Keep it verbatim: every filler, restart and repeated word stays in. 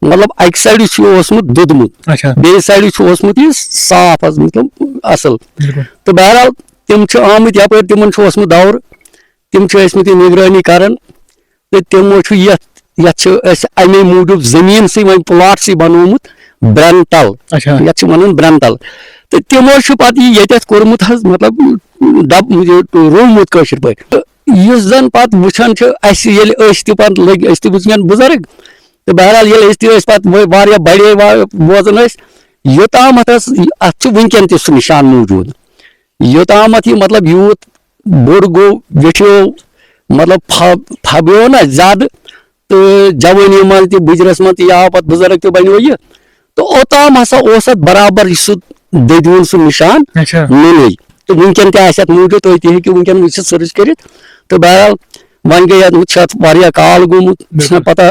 مطلب اَکہِ سایڈٕ چھُ اوسمُت دوٚدمُت، اچھا، بیٚیہِ سایڈٕ چھُ اوسمُت یہِ صاف حظ، مطلب اَصٕل۔ بِلکُل۔ تہٕ بہرحال تِم چھِ آمٕتۍ یَپٲرۍ، تِمَن چھُ اوسمُت دَورٕ، تِم چھِ ٲسمٕتۍ یہِ نگرٲنی کَران۔ تہٕ تِمو چھُ یَتھ یَتھ چھِ اَسہِ اَمے موٗجوٗب زٔمیٖنسٕے وۄنۍ پٕلاٹسٕے بَنومُت برٛٮ۪ن تَل، اچھا، یَتھ چھِ وَنان برٛٮ۪ن تَل۔ تہٕ تِمو چھُ پَتہٕ یہِ ییٚتٮ۪تھ کوٚرمُت حظ، مطلب ڈَب یہِ روومُت کٲشِر پٲٹھۍ۔ تہٕ یُس زَن پَتہٕ وٕچھان چھِ اَسہِ، ییٚلہِ أسۍ تہِ پَتہٕ لٔگۍ، أسۍ تہِ وٕچھان بُزرٕگ، تہٕ بہرحال ییٚلہِ أسۍ تہِ ٲسۍ پَتہٕ وۄنۍ واریاہ بَڑے وا- بوزان ٲسۍ، یوٚتامَتھ حظ اَتھ چھُ وٕنکٮ۪ن تہِ سُہ نِشان موٗجوٗد۔ یوٚتامَتھ یہِ مطلب یوٗت بوٚڑ گوٚو، ویٚٹھیو، مطلب پھب- پھبیو نہ زیادٕ، تہٕ جوٲنی منٛز تہِ، بُجرَس منٛز تہِ، یہِ آو پَتہٕ بُزرٕگ تہِ بَنیو یہِ، تہٕ اوٚتام ہسا اوس اَتھ برابر یہِ سُہ دٔدیوٗن سُہ نِشان اچھا، نوٚنُے۔ تہٕ وٕنکٮ۪ن تہِ آسہِ اَتھ موٗجوٗد، تُہۍ تہِ ہیٚکِو وٕنکٮ۪ن وٕچھِتھ، سٔرٕچ کٔرِتھ۔ تہٕ بہرحال وۄنۍ گٔے اَتھ، چھِ اَتھ واریاہ کال گوٚمُت، چھِنہ بِلکُل۔ پَتہ۔